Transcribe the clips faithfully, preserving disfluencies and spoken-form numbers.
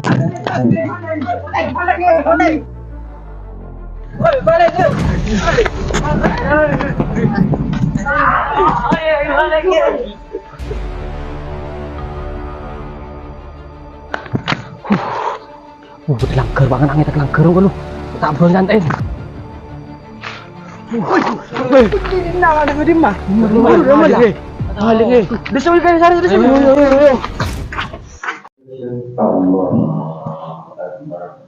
Uh, telanggâr bângal, angèn telanggâr ngono. Ta' bârâ' nyantè. Woi, woi. Nah, ada di mana? Maling, eh. Maling, eh. Ayo, ayo, ayo, ayo. Allahu Akbar.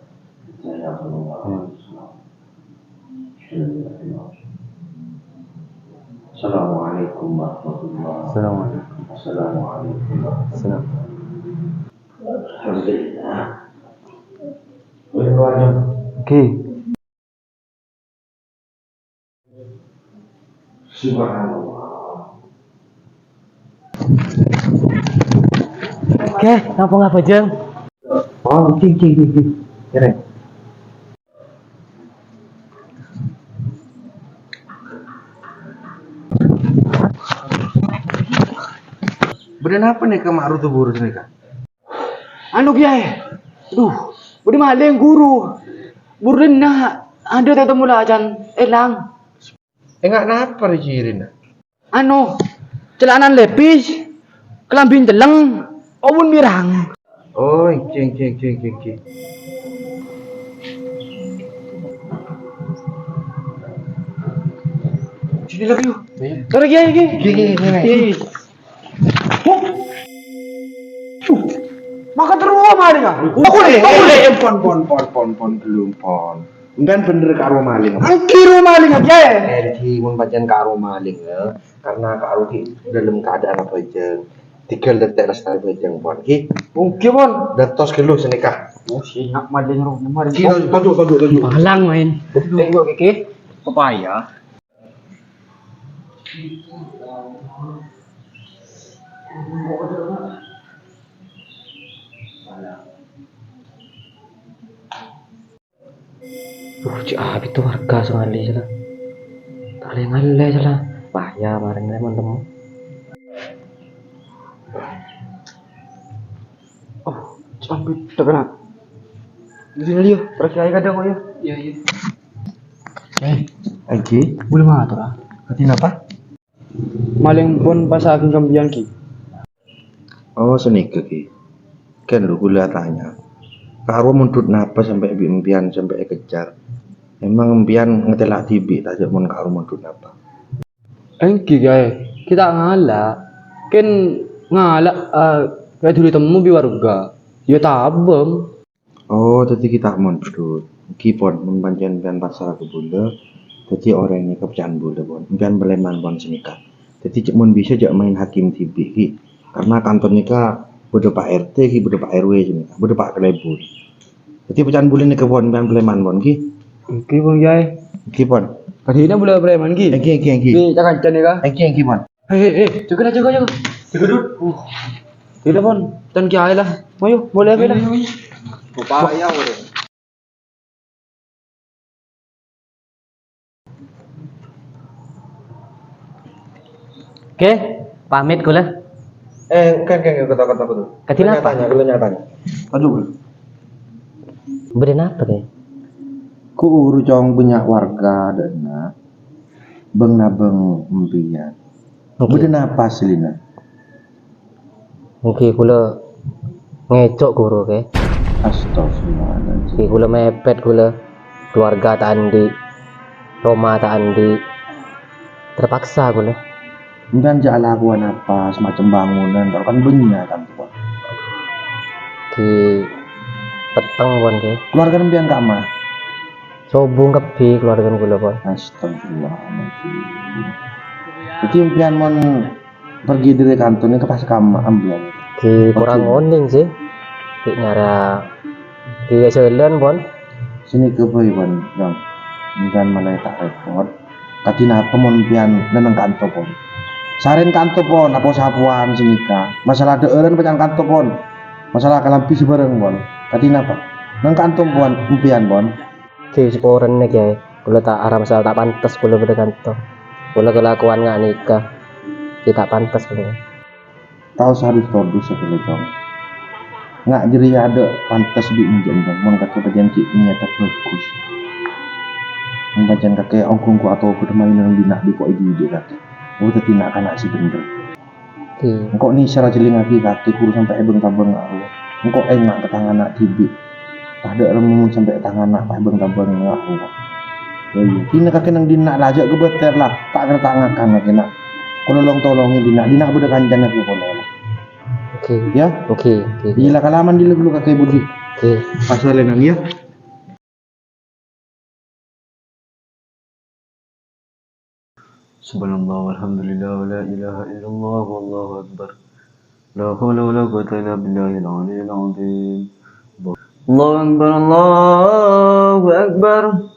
Assalamualaikum warahmatullahi. Assalamualaikum. Assalamualaikum warahmatullahi. Assalamualaikum. Alhamdulillah. Oke. Subhanallah. Oke, ngapa ngapa, Jeng? Oh, cing, cing, cing, cing. Keren. Bâdâ napa nèka, ma'rudu buru nèka? Anu, Kèyaè. Aduh, bâdâ malèng, Ghuru. Buru dinna', adâ' ta' temmo lacan, èlang. Enga' napa rè cirina? Anu, calana lepis, kalambhi celleng, obun pirang. Oh, èngghi, èngghi, èngghi, èngghi, èngghi. Sini lagi, yuk. Iya. Tarik ya, ini. Gini, gini. Iya. Huk. Cuk. Maka terus maling, ah. Aku nih, aku nih. Eh, pon, pon, pon, pon, pon, belum, pon. Sampèyan bhendher karo maling. Èngghi ro maling, Kèyaè. Èngghi, mon pancèn karo maling, ya. Karena karo ghi' dâlem keadaan abhâjâng. Tinggal dântè' lastarè bhâjâng, pon. Ghi. Èngghi, pon. Dântè' ghâllu sanèka. Oh, sènga' maling ro. Mari. Ghi, tonjok, tonjok, tonjok. Malang, main. Tengok, Kèyaè. Pepaya. Duh, cè' abit to warga sè ngalè sala. Ta' lè-ngalè sala. Paya marèng lè mon temmo. Oh, cè' abit to kèna. Di sini, Lio. Pergi aja kadang kok, ya. Iya, iya. Eh, Egi, boleh matur, ah? Kadhi napa? Maling pon pasa'aghi ka sampèyan, Ki. Oh, sanèka, Ki. Ghân lo kaulâ atanya. Karo mondhut napa sampè' bi' sampèyan sampè' èkejjhâr? Emang sampèyan ngatèla' dhibi' ta' jhâ' mon karo mondhut napa? Èngghi, Kèyaè. Ghi' ta' ngala'. Ghân ngala', eh, kaè dhuli temmo bi' warga. Ya tabâng. Oh, dhâddhi ghi' ta' mondhut. Ghi, pon, mon pancèn sampèyan pasrah ka bulâ, dhâddhi orèng nèka pèca'an bulâ, pon. Sampèyan palèman, pon, sanèka. Dhâddhi jhâ', mon bisa jhâ' maèn hakim dhibi', ghi. Karena kantor nèka bâdâ Pak R T, ghi, bâdâ Pak R W sanèka, bâdâ Pak Kalèbun. Dhâddhi pèca'an bulâ nèka, pon, sampèyan palèman, pon, ghi. Èngghi, pon, Kèyaè. Èngghi, pon. Kadhina bulâ palèman, ghi. Èngghi, èngghi, èngghi. Ghi, ca-kanca nèka. Èngghi, èngghi, pon. Hei, hei, hei, jâgâ, jâgâ, jâgâ. Jâgâ, Dut. Uh. Ghellâ', pon. Tan Kèyaè la. Ayo, boleh, ayo, boleh. Ayo, ayo. Lupa ya, boleh. Oke, pamit kaulâ. Eh, enggak, enggak, enggak, kata, kata, kata. Kadhi napa? Nyatanya, kaulâ nyatanya. Aduh. Bâdâ napa, Kè? Ku uru cong bânnya' warga dâ' enna'. Bâng-nabâng empiyan. Oke. Bâdâ napa asllina? Èngghi, kaulâ ngèco', Ghuru, Kè. Astagfirullahaladzim. Èngghi, kaulâ mèpèt, kaulâ. Keluarga ta' andi', roma ta' andi'. Terpaksa kaulâ. Sampèyan jhâ' alakowan apa, semacam bangunan, karo kan bânnya' kan, pon. Èngghi, petteng, pon, Kè. Keluarga sampèyan ka'emma? Sobung kabbhi keluarga kaulâ, pon. Astagfirullahaladzim. Dhâddhi sampèyan mon pergi dâri kantor nèka pas ka'emma sampèyan? Ghi, kurang onèng sih. Ghi' nyara, ghi' jhâlân, pon. Sanèka bhâi, pon, Jong. Sampèyan malè ta' rèpot. Kadhi napa mon sampèyan neng-enneng kantor, pon? Sarèn kantor, pon, apo-sapowan sanèka. Masalah dhâ'ârân pèca'an kantor, pon. Masalah kalambhi sabhârâng, pon. Kadhi napa? Neng kantor, pon, sampèyan, pon. Ghi, saporana, Kè. Kaulâ ta' arassa, ta' pantes kaulâ bâdâ kantor. Kaulâ kalakowan nga' nèka. Ghi, ta' pantes kaulâ. Tao sadu todus sè kaulâ, Jong. Nga' jârèya adâ' pantes bi' nèng jhâ' mon kakè pancèn ghi' niyadhâ bhâghus. Mon pancèn kakè ongghu-ongghu atobât maèna nèng dinna' bi' ko' èdidik kakè. Oh, dhâddhi na'-kana' sè bhendher. Oke. Engko' nèser ajhâlingngaghi kakè ghuru sampè' è bâng-tabâng, ya Allah. Engko' enga' ka tang ana' dhibi'. Padâ remmo sampè' tang ana' pas è bâng-tabâng, ya Allah. Ya, iyâ. Dinna' kakè nèng dinna' la jhâ' ghâbâtèr la. Ta' kèra ta' ngakan kakè, na'. Kolong-tolongè dinna', dinna' bâdâ kancana kakè kolè la. Oke. Ya? Oke, oke, oke. Iyâ la kalaman dila ghâllu kakè budi. Oke. Asal enang, ya. Subhanallah, walhamdulillah, wa la ilaha illallah, wallahu akbar. La haula wa la quwwata illa billahil aliyyil azim. Allahu akbar, Allahu akbar.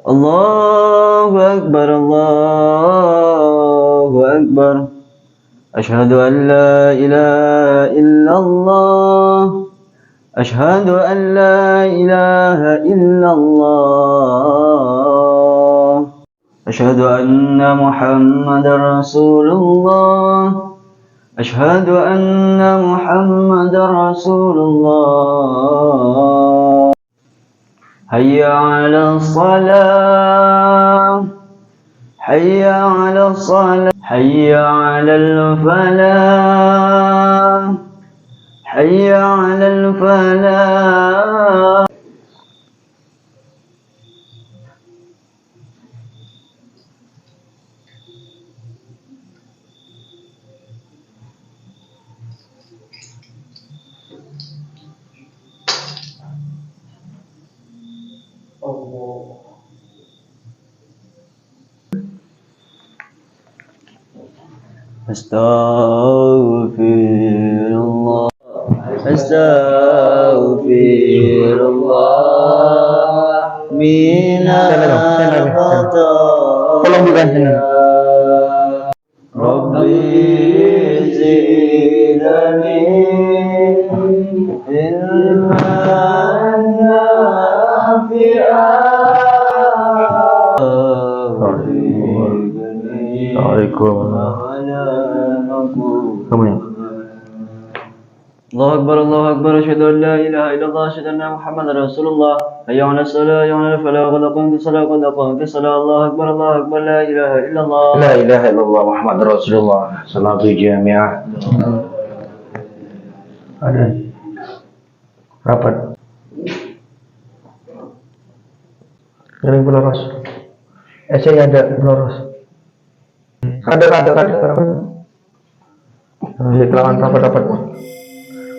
Allahu akbar, Allahu akbar. Asyhadu an la ilaha illallah. Asyhadu an la ilaha illallah. Asyhadu anna Muhammadar Rasulullah. Asyhadu anna Muhammadar Rasulullah. Hayya 'alas shalah. Hayya 'alas shalah. Hayya 'alal falah. Hayya 'alal falah. Astaghfirullah. Astaghfirullah minal khataaya. Tolong bukan sini. Rabbi zidni ilman nafi'a. Assalamualaikum. Kamu ya? Allahu akbar, Allahu akbar, asyhadu an la ilaha illallah, asyhadu anna Muhammadar Rasulullah. Hayya 'alas shalah, hayya 'alal falah, qad qamatis shalah, qad qamatis shalah. Allahu akbar, Allahu akbar, la ilaha illallah. La ilaha illallah Muhammadur Rasulullah. Salatu jami'ah. Ada rapat. Ngiring peloros. Eh, saya ada peloros. Ada, ada, ada, ada. Ayo, lawan rapat, rapat.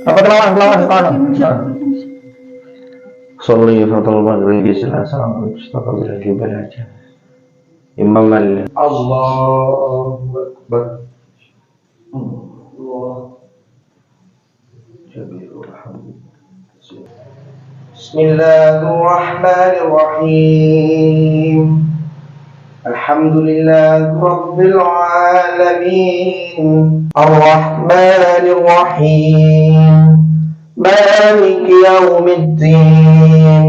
Rapat lawan, lawan, lawan. Sholli fatal maghrib, Selasa, Mustafa lagi belajar. Imam Malik. Allahu Akbar. Allah. Jami'ul hamd. بسم الله الرحمن الرحيم. الحمد لله رب العالمين. الرحمن الرحيم. مالك يوم الدين.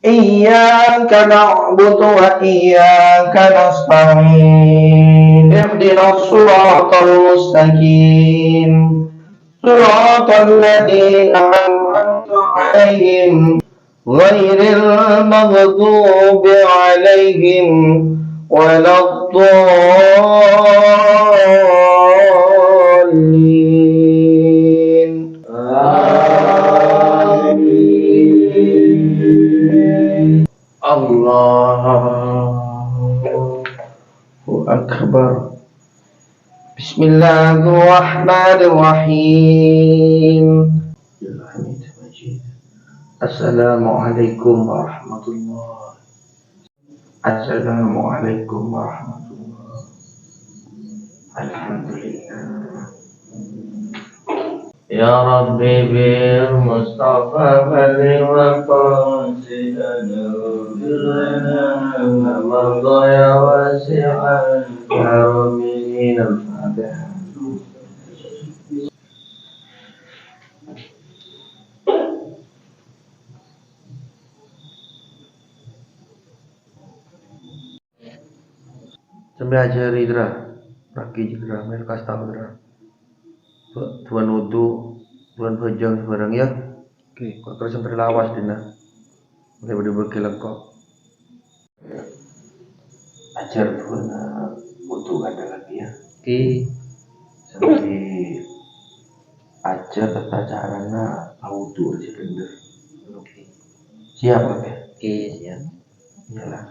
إياك نعبد وإياك نستعين. اهدنا الصراط المستقيم. صراط الذين أنعمت عليهم غير المغضوب عليهم ولا الضالين. آمين. الله أكبر. بسم الله الرحمن الرحيم. السلام عليكم ورحمة الله. السلام عليكم ورحمة الله. الحمد لله. يا ربي بالمصطفى بلغ مقاصدنا، واغفر لنا ما مضى يا واسع الكرم من الفاتحة. Sampè' ajhâri, Tra. Ragi, Tra. Mèr kastawâ, Tra. Bâ-, duwân wudu. Bulân bhâjâng bhârâng, yâ. Oke. Kok terros sampai lawas, Dina. Oke, bâdâ bâgi lengko. Ajhâr bhâna wudu kadhâng lagi, yâ. Oke. Sampai ajhâr tata carana awudu sè bhendher. Oke. Siap, Pak, yâ? Oke, siap. Iyalah.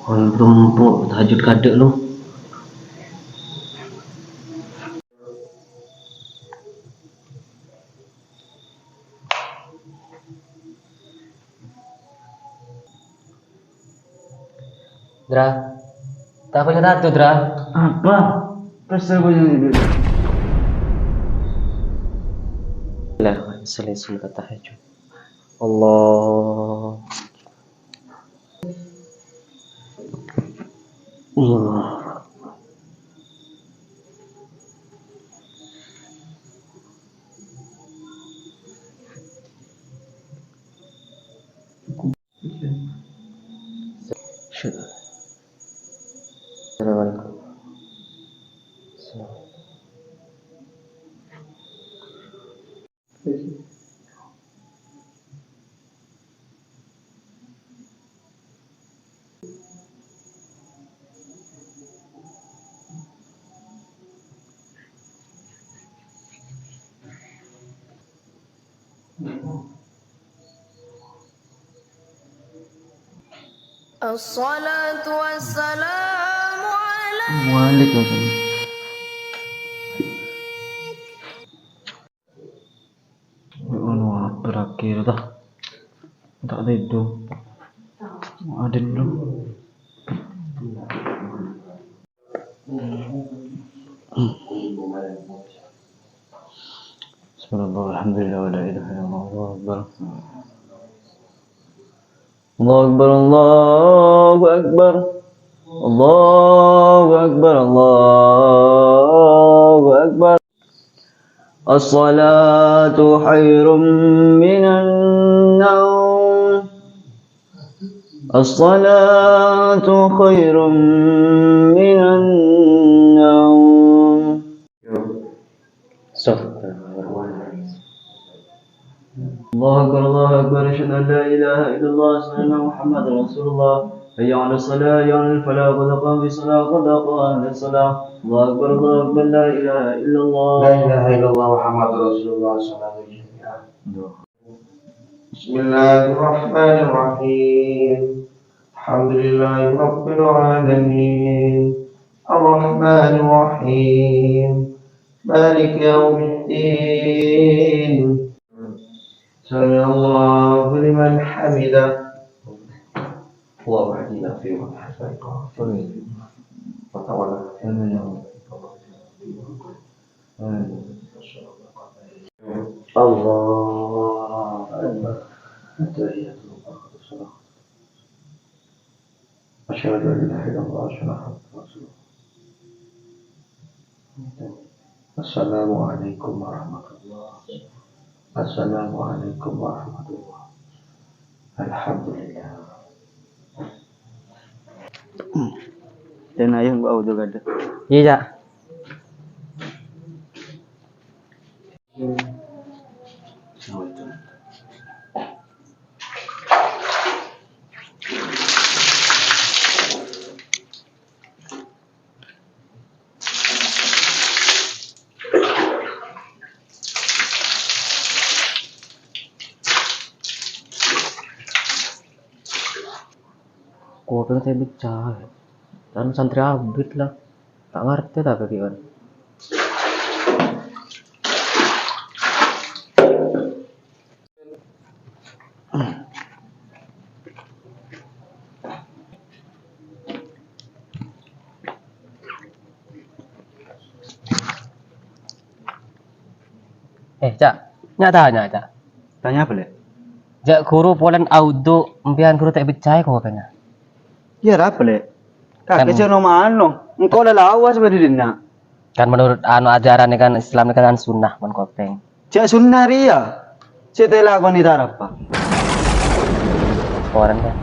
Walaupun empuk tahajud kadek lu. Dra, ta' bânnya' tato, Dra. Apa? Kesel gue jadi. Lah, selesai kata haju. Allah. Allah. Assalamualaikum. Assalatu wassalamu alaikum. Waalaikumsalam. Anu apa akhir ta'? Ta' tèdung. Adèn lu. Bismillah, alhamdulillah, wa la ilaha illallah, Allahu Akbar. Allahu Akbar, Allahu Akbar. Allahu Akbar, Allahu Akbar. As-salatu khairum minan naum. As-salatu khairum minan naum. Astagfirullah. Allahu Akbar, Allahu Akbar, asyhadu an la ilaha illallah, asyhadu anna Muhammadar Rasulullah. Hayya 'alas shalah, hayya 'alal falah, qad qamatis shalah, qad qamatis shalah. Allahu Akbar, Allahu Akbar, la ilaha illallah. La ilaha illallah Muhammadur Rasulullah, sallallahu alaihi wasallam. Bismillahirrahmanirrahim. Alhamdulillahi rabbil alamin. Arrahmanir rahim. Maliki yaumiddin. Sami'allahu liman hamidah. Allahumma ihdina fi man hadait. Amin. Wa tawallana. Amin. Allahu Akbar. Asyhadu an la ilaha illallah, asyhadu anna Muhammadar Rasulullah. Assalamualaikum warahmatullah. Assalamualaikum warahmatullah. Alhamdulillah. Dan ayo mbak udah gak ada. Iya, Cak. Kupèng sè pècah. Kan santrè abit la. Ta' ngartè ta' bâgiyân. Eh, Cak, nya tanya, Cak. Tanya apa, Lè'? Jhâ' ghuru polana audhu, empèyan ghuru ta' èbhâccaè kopèngnga. Iyâ, ra apa, Lè'? Kakè Kan- sè no-mano. Engko' la lawas bâdâ dinna'. Kan menurut anu ajaran kan Islam kan sunnah mon kopèng. Jhâ' sunnah rèya. Sè ta' èlakonè ta' arapa. Koran kan.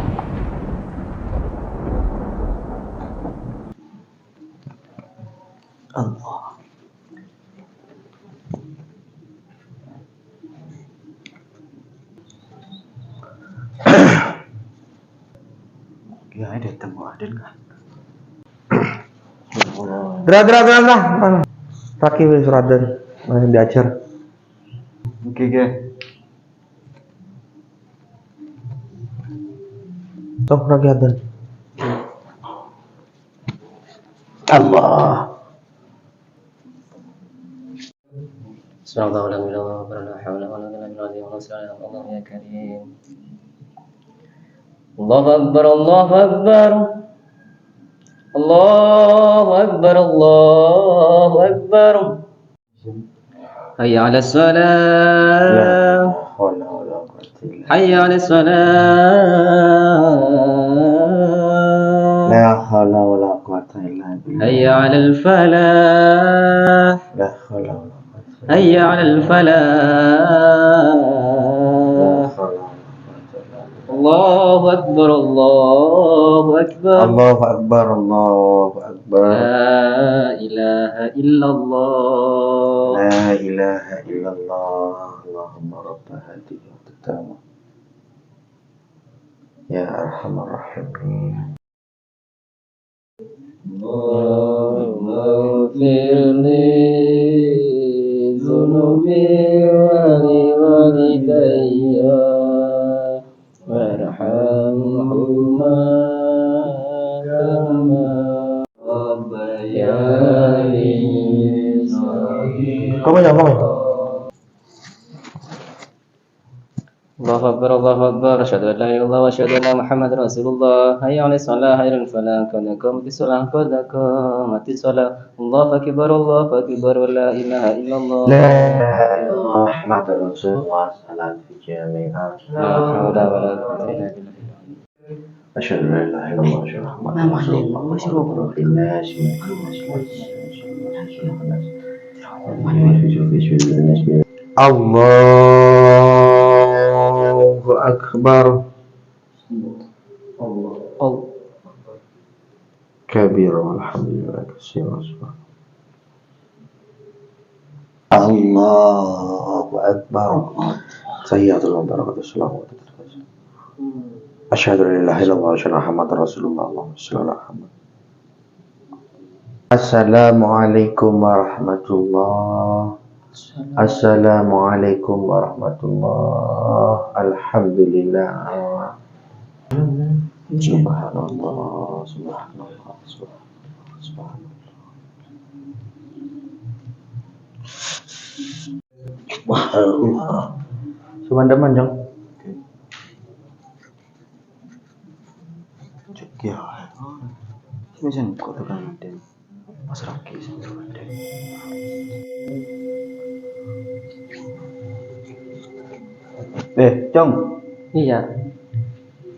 Allah. Kiai dateng kok adil kan? Dra, dra, dra, dra. Anu, ragi wis raden. Anu, diajar. Oke, oke. Toh, ragi aden. Allah. Subhanallah, walhamdulillah, wallahu akbar, la haula wala quwwata illa billah, Allahu akbar, Allahu ya karim. Allahu akbar, Allahu akbar. Allahu akbar, Allahu akbar. Hayya 'alas shalah. La haula wala quwwata illa billah. Hayya 'alas shalah. La haula wala quwwata illa billah. Hayya 'alal falah. La haula wala quwwata illa billah. Hayya 'alal falah. La haula wala quwwata illa billah. Allahu akbar, Allahu akbar. Allahu akbar, Allahu akbar. La ilaha illallah. La ilaha illallah. Allahumma rabba hadhihi at-tammah. Ya arhamar rahimin. اللهم اغفر لي ذنوبي ولوالدي وارحمهما كما ربياني صغيرا. Kamu ya, kamu. Allahu akbar, Allahu akbar. Asyhadu an la ilaha illallah wa asyhadu anna Muhammadar Rasulullah. Hayya 'alas shalah, hayya 'alal falah. Qad qamatis shalah, qad qamatis shalah. Allahu akbar, Allahu akbar. La ilaha illallah. La ilaha illallah Muhammadur Rasulullah. Salat fi jami'a. La haula wala quwwata illa billah. Asyhadu an la ilaha illallah, asyhadu anna Muhammadar Rasulullah. Allahu akbar. Kabira walhamdulillahi katsira. Allahu Akbar. Tahiyyatul mubarakatuh, shalawatut. Asyhadu an la ilaha illallah, asyhadu anna Muhammadar Rasulullah. Allahumma shalli ala Muhammad. Assalamualaikum warahmatullah. Assalamualaikum warahmatullah. Alhamdulillah. Subhanallah, subhanallah, subhanallah, subhanallah. Wah, Allah. Sumandaman, Jong. Cek ya. Ini sen kok tukang den. Mas Raki sen tukang den. Eh, Jong. Iya.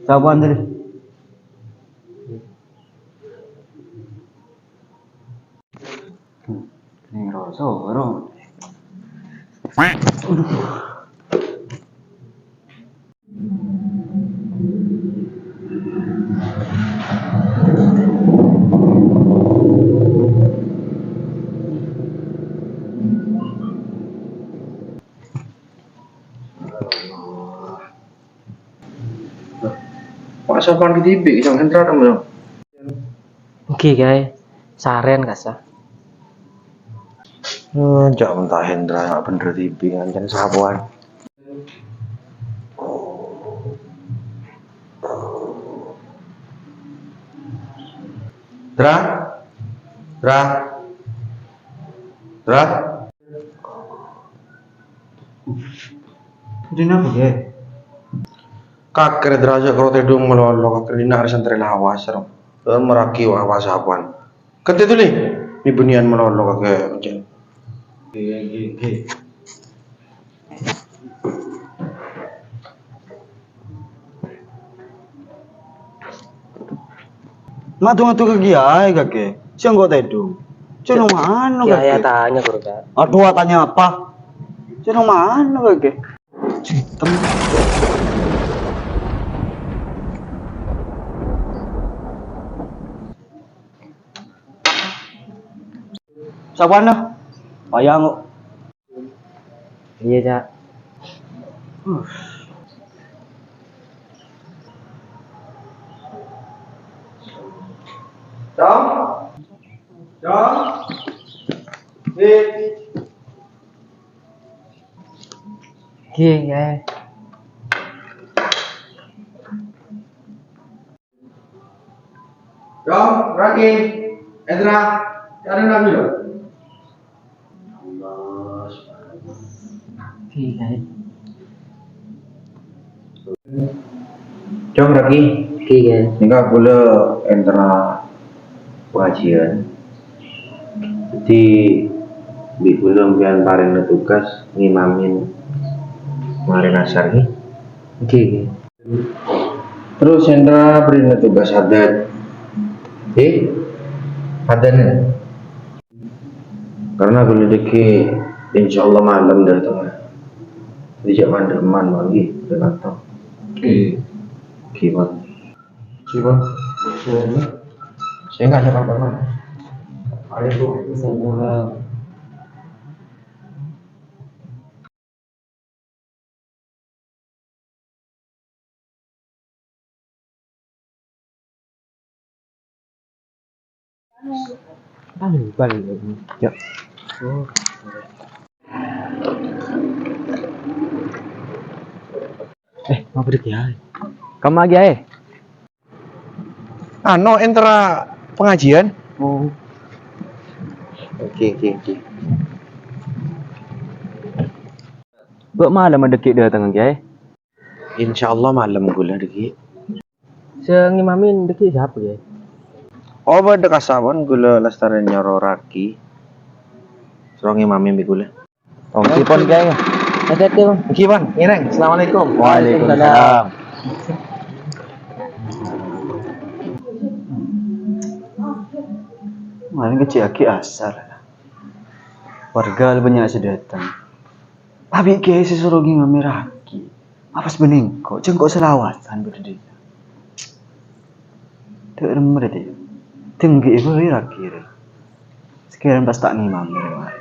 Sabuan tadi. Ning roso, bro. Kok sopan ghi dhibi', Jong, sentral, Jong. Èngghi, Kaè. Sarèn, kassa. Hmm, jhâ' mentahin, Dra, bhender dhibi', ngancèn sapowan. Dra? Dra? Dra? Budi napa, Ge? Kakè rè dârâjâ karo tèdung malolo kakè dinna' arè santrè lawas, ro. Dâ' maraghi wa-, wa sapan. Kèntè dhuli, mè' bânnèyan malolo kakè, Cèn. Ngghi, ngghi, ngghi. Ma' dhung-adhung ka kiyaè, kakè. Sèngko' tèdung. Cèno mano, Kiyaè kakè? Atanya, Guru, Kak. Aduh, atanya apa? Cèno mano, kakè? Sapanna? Payah, kok. Iyâ, Cak. Cong? Cong? Ngghi. Ngghi, ngghi. Cong, Raki, Ezra, ca'na nanggung, yâ. Oke, guys. Cong, Raki. Oke, guys. Nèka kaulâ èntar pangajiân. Dhâddhi, bi' kaulâ sampèyan parèngana tugas ngimamin marèna asar, ngghi? Oke, oke. Terros èntar bârri'na tugas haddad. Eh, haddad. Karena kaulâ dhâggi' insyaallah malem dâteng. Dhâddhi jhâ' man-dhimman, ngghi, dâteng. Oke. Oke, Bang. Oke, Bang. Sèngko' jhâ' apa-apa, Bang. Waalaikumsalam. Bal, bal, ya. Oh. Eh, mau pergi ya? Kamu lagi, eh? Anu, èntar pangajiân. Oh. Oke, oke, oke. Bâ' malem dhâggi' dâteng, Kèyaè? Insyaallah malem kaulâ dhâggi'. Sè ngimamin dhâggi' sapa, Kèyaè? Oh, bâdâ kasampèyan, kaulâ lastarè nyoro Raki. Soro ngimamin bi' kaulâ. Tongkipon, Kèyaè. Hati-hati, Bang. Ngghi, Bang. Ngèrèng. Assalamualaikum. Waalaikumsalam. Malem kèjhâ' aghi' asar. Warga bânnya' sè dâteng. Tapè Kèyaè sè soro ngimami Raki. Apes bânnè engko', jhâ' engko' sè lawatan bâdâ dhina. Dâ' remma dhâddhi. Denggi'i bhâi Raki rè. Sakèrana pas ta' ngimami rè, Mak.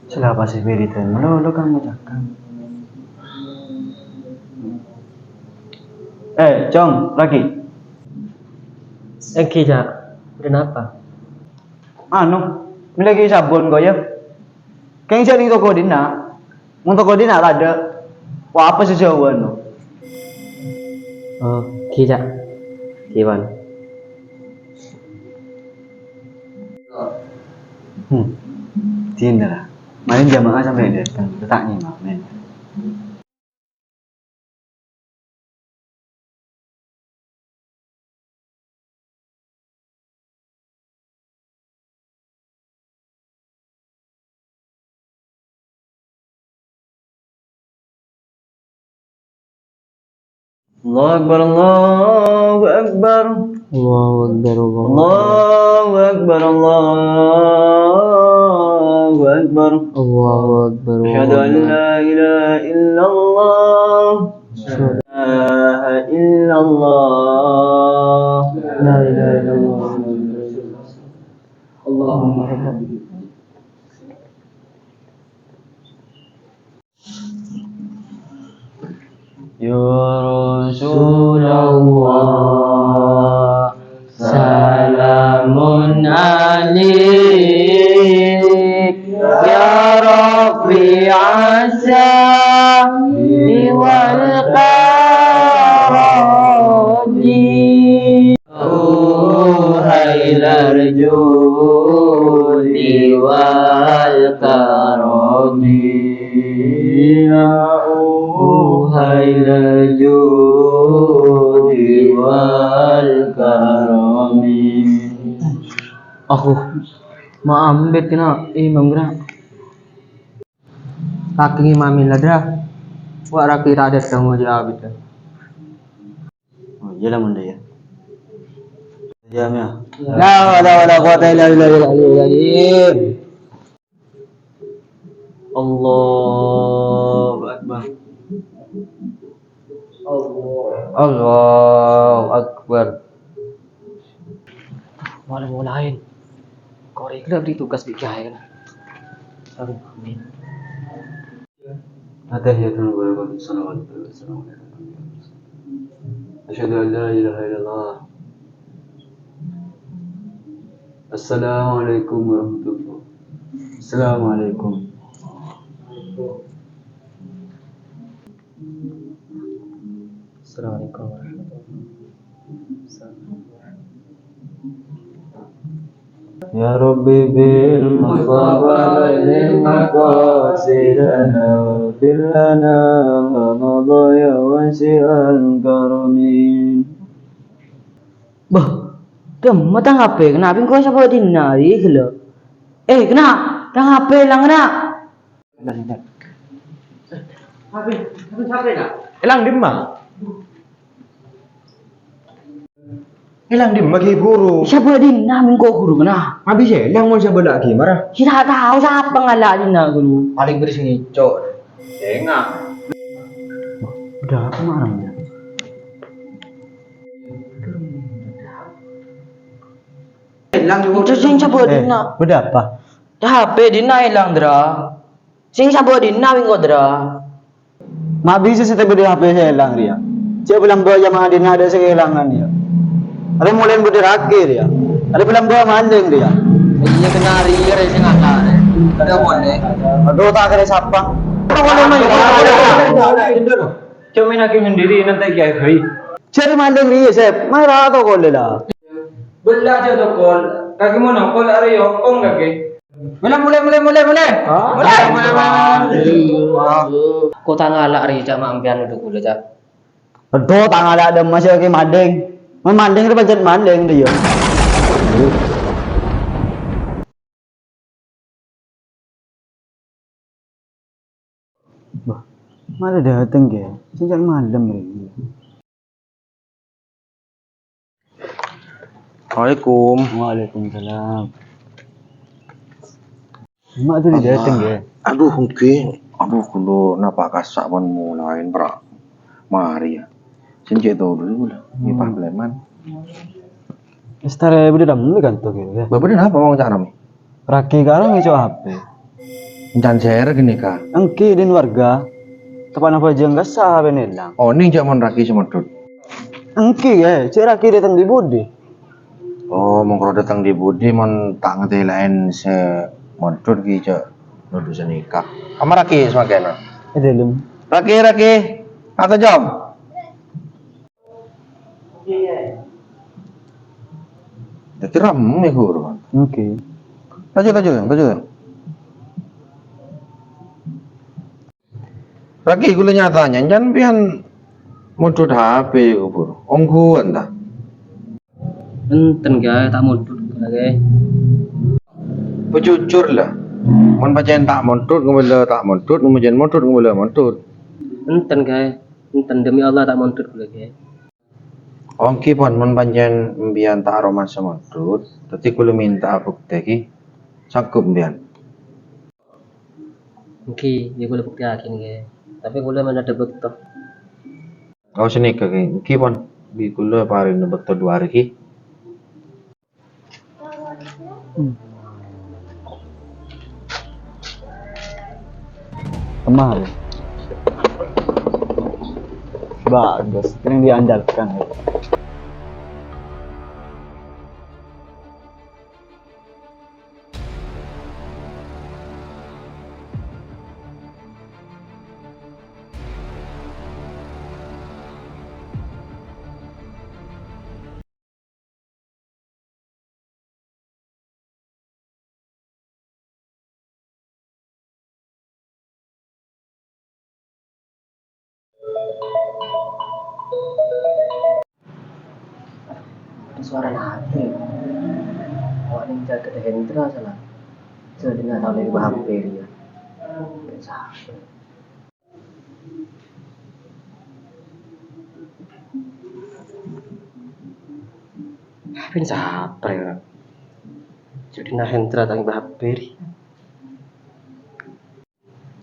Sè la pas sè wiridan malolo kang ngocakan. Eh, Cong, Raki. Èngghi, Cak. Bâdâ napa? Anu, mellèaghi sabun, kok, yâ? Kèng jhâ' neng toko dinna'. Mon toko dinna' tadâ', wa apa sè jhâuwân, no? Oh, ghi, Cak. Ghi, Wan. Hmm. Dinna', la. Malem jamaah sampè' dâteng, ta' ngimamin. Allahu Akbar, Allahu Akbar. Allahu Akbar, Allahu Akbar. Allahu Akbar, Allahu Akbar. Allahu Akbar, Allahu Akbar. Asyhadu an la ilaha illallah. Asyhadu an la ilaha illallah. La ilaha illallah. Allahumma rabbi. Ya Rasulullah, salamun alaik, ya Rabbi azza wal karaji. Hai judi wal karami. A'udzu hailal judi wal karami. Aku maambet kena imam kena. Kakè ngimami la, Dra. Wa' rakè ta' dâteng, jâ' abit. Oh, iyâ la, mon dâ' iyâ. Iyâ, Mia. La haula wala quwwata illa billahil aliyyil azim. Allahu Akbar. Allahu Akbar. Malam lain. Korek lah beri tugas bi' kiai kan. Aduh, amin. Asyhadu an la ilaha illallah. Assalamualaikum warahmatullah. Assalamualaikum. Assalamualaikum warahmatullahi wabarakatuh. Ya Rabbi bil Mustafa balligh maqasidana wa bil lana wa madaya wasi'al karami. Bâh, dimma tang H P, kennèng engko' sabâ' dinna' ri ghellâ'. Eh, kennèng, tang H P èlang, kennèng. Èlang dimma? Èlang dimma ghi' ghuru? Sabâ' dinna' engko' ghuru kennèng. Abis èlang mon sabâ' la' ghi' mara. Kita tahu sapa ngala' dinna' ghuru. Paling beri sing ngèco'. Sènga'. Udah apa marahnya? Èlang ghuru. Itu sing sabâ' dinna'. Eh, udah apa? H P dinna' èlang, Dra. Sing sabâ' dinna' engko', Dra. Ma' bisa sè tèbâ di H P sè èlang rèya. Cè' palambâ' jamaah dinna' adâ' sè èlangan, yâ. Arè molè budi rakè rèya. Arè palambâ' malèng rèya. Iyâ, kennèng rèya rè sè ngala' rè. Adâ' molè. Adhu, ta' karè sapa. Cuma lagi sendiri nanti kiai bai. Jârèya malèng rèya, Sep. Mara to kolè la. Bella aja tokol. Kaki mau nongkol, arè yokong kaki. Mula, mula, mula, mula, mula. Hah? Mula, mula, mula. Ko ta' ngala' rè, Cak, ma' ampèyan nodhu kaulâ, Cak. Adhu, ta' ngala' dâ' masih lagi mandeng. Mon mandeng rè pancèn mandeng rè, yâ. Bâh, ma' la dâteng, Kè? Sènjhâ' malem rè. Assalamualaikum. Waalaikumsalam. Ma' la dâteng, Kè? Adhu, èngghi. Adhu, kaulâ napa' kassa' mon molaè, pra. Marè, yâ. Sènjhâ' todhu kaulâ. Hmm. Nèpa' palèman. Wis tarè budi rammè kanto kèya. Bâbâdâ napa mon carana? Rakè karo ngèco' H P. Encan sèra ghânèka. Èngghi, dhin warga. Teppa'na bhâjâng kassa' H P-na èlang. Oh, nèng jhâ' mon rakè sè mondhut. Èngghi, yâ, jhâ' rakè dâteng di budi. Oh, mon karo dâteng di budi, mon ta' ngatèlaè sè mondhut ghi' jhâ' nodhu sanèka. Ama rakè samangkèna. È dâlem. Rakè, rakè. Atajom. Dhâddhi rammè ghuru. Oke. Lanjut, lanjut, lanjut. Rakè, kaulâ nya-tanya, sampèyan mondhut H P, Bur? Ongghuwân, ta? Enten, Kè, ta' mondhut, Kè. Pajhujhur, la. Mon pancèn ta' mondhut, ngabâlâ ta' mondhut, mon pancèn mondhut, ngabâlâ mondhut. Enten, Kè. Enten, demi Allah, ta' mondhut, Kè. Ongghi, pon, mon pancèn empèyan ta' aromasa mondhut, dhâddhi kaulâ mènta'a buktè, ghi. Sanggup empèyan? Ongghi, yâ kaulâ buktèyaghi, ghi. Tapè kaulâ mènta bâkto. Oh, sanèka, ghi. Ongghi, pon, bi' kaulâ parèngna bâkto du arè, ghi. Hmm. Lemah, ya? Bagus, ini yang diandalkan, ya. Ada suara apa ya? Kok ini jaket Hendra sana? Jadi nggak tahu lagi H P dia. Biasa. Pèn sapa rè, Kak? Jhâ' dhina Hendra ta' ngibâ H P rè.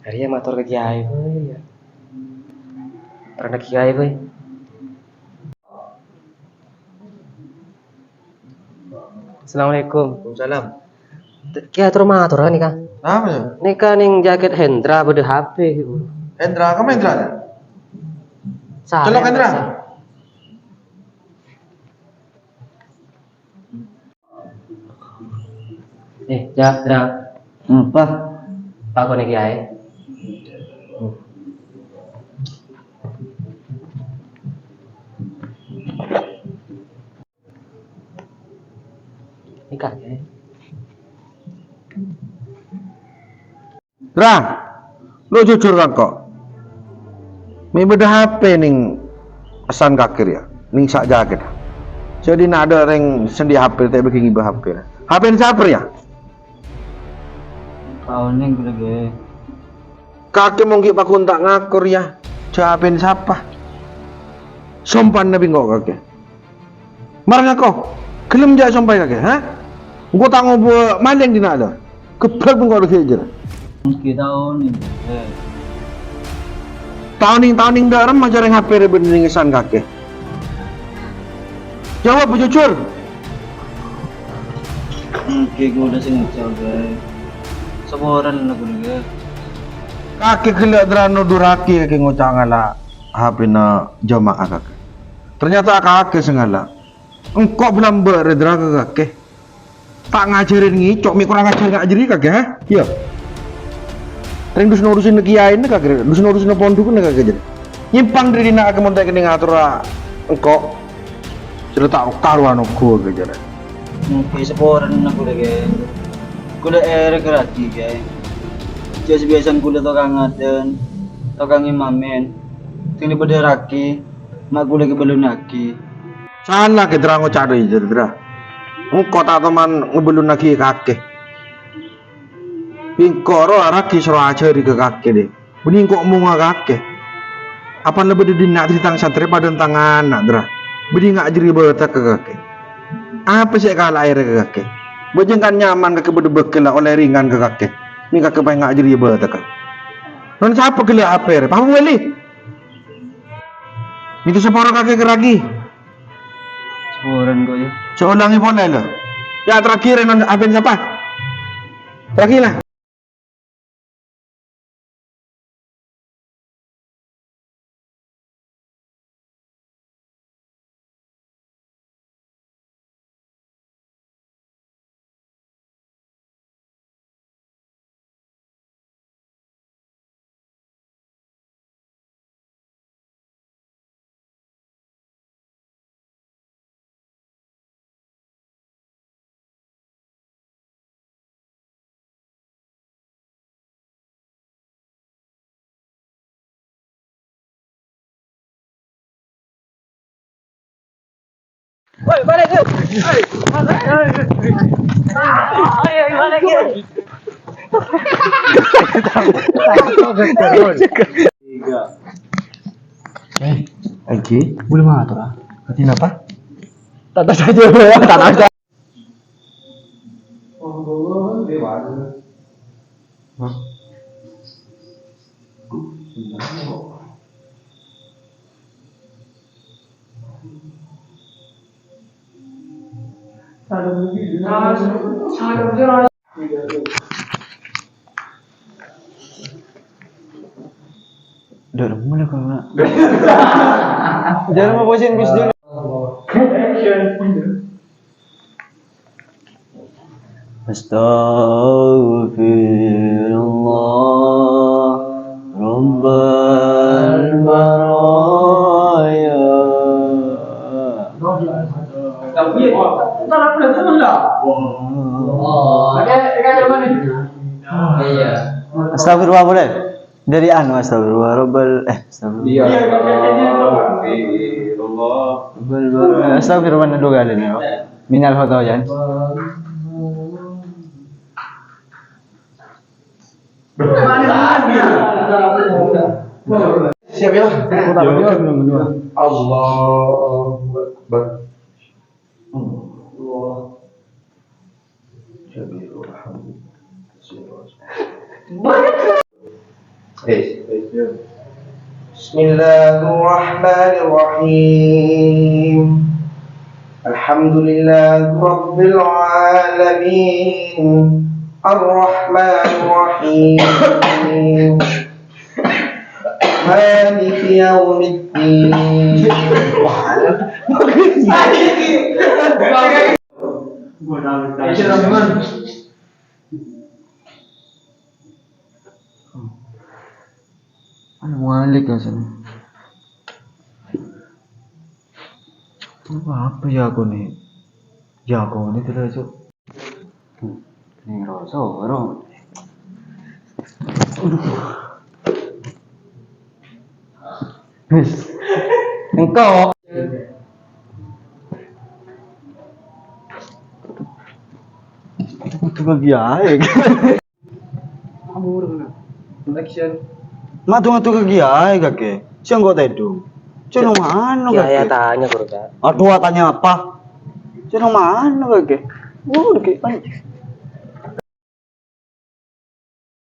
Arèya mator ka kiyaè bhâi, yâ. Parana kiyaè bhâi. Assalamualaikum. Waalaikumsalam. Kè ator mator nèka. Napa, Cak? Nèka neng jaket Hendra bâdâ H P. Hendra, kamu Hendra, Cak? Salah, Celok Hendra. Mas. Eh, Cak, Dra. Apa? Takonè kiyaè. Nèka, Kè. Ra, lo jujur ka engko'. Mè' bâdâ H P neng essan kakè rèya, neng sa' jaket. Jhâ' dhina adâ' orèng sè andi' H P ta' bâgi ngibâ H P. H P-na sapa rèya? Tao neng ghulâ, Kè. Kakè mon ghi' pagghun ta' ngako rèya, jhâ' H P-na sapa? Sompana bi' engko' kakè. Mara ngako, ghellem jhâ' sompaè kakè, ha? Engko' ta' ngobâ malèng dhina la. Ghebblâk bi' engko' la ghi' jârèya. Mungkin tao neng, Kè. Tao neng, tao neng dâ' remma jhâ' rèng H P rèbât neng essan kakè. Jawab, jujur. Mungkin ghulâ sè ngoca', Kè. Saporana ghulâ, Kè. Kakè ghellâ' terro nodorraghi kakè ngoca' ngala' H P-na jamaah kakè. Ternyata kakè sè ngala'. Engko' bâlâmbâ' rè dârâ ka kakè. Ta' ngajhârin ngèco', mè' kurang ajhâr ngajhâri kakè, ha? Iyâ. Rèng dus-norusin kiyaèna kakè, dus-norusin pondhukna kakè jârèya. Nyèmpang dâri dinna' kakè mon ta' kennèng atorra engko'. Sè ta' karowan ongghu kakè jârèya. Mungkin saporana ghulâ, Kè. Ghulâ èrèng raghi, Kè. Jhâ' sabiyasan ghulâ tokang adân, tokang imamin. Sè bâdâ raghi, ma' ghulâ kè bâllunaghi. Sala kè dârâ ngoca' dâri dârâ. Engko' ta' toman ngabâllunaghi kakè. Bi' engko' rowa raghi soro ajhâri ka kakè, dhi. Bânnè engko' monga kakè. Apa la bâdâ dinna' dâri tang santrè padâ tang ana', dârâ. Bânnè ngajhâri bâtèka kakè. Apa sè èkala'è rè ka kakè? Bâjâng kan nyaman kakè bâdâ bâkkèl la ollè ringan ka kakè. Mè' kakè pas ngajhâri bâtèka. Non sapa ghellâ' H P rè? Papa Wali. Mènta sapora kakè kè raghi. Saporana kok, yâ. Sè olangè polè, lo. Yâ, terakhir, non, H P-na sapa? Terakhir, lah. Woi, balik, yuk. Ayo, balik, yuk. Eh, Egi, boleh matur, ah? Kati napa? Tak, tak, tak, tak, tak. Dek, mulai kau nak. Jangan mau pusing, Gus Dur. Astaghfirullah Rabbal baraya. Astaghfirullah, boleh? Dari anu, astagfirullah, rabbal, eh, astagfirullah. Iya. Rabbal, astagfirullah dua kali nih, Pak. Minal khotoyan. Siap ya? Allahu Akbar. Allah. بسم الله الرحمن الرحيم. الحمد لله رب العالمين. الرحمن الرحيم. مالك يوم الدين. Ayo, Malik, ya, sini. Apa, apa ya aku nih? Ya, aku ini tidak, Cuk. Ini rasa, bro. Aduh. Wis. Engko. Kudu bagi ae. Action. Madu-madu ke kiai kake. Siang kok tedung. Cuma anu kake. Kiai tanya, Guru, Kak. Aduh, tanya apa? Cuma anu kake. Oh, kake.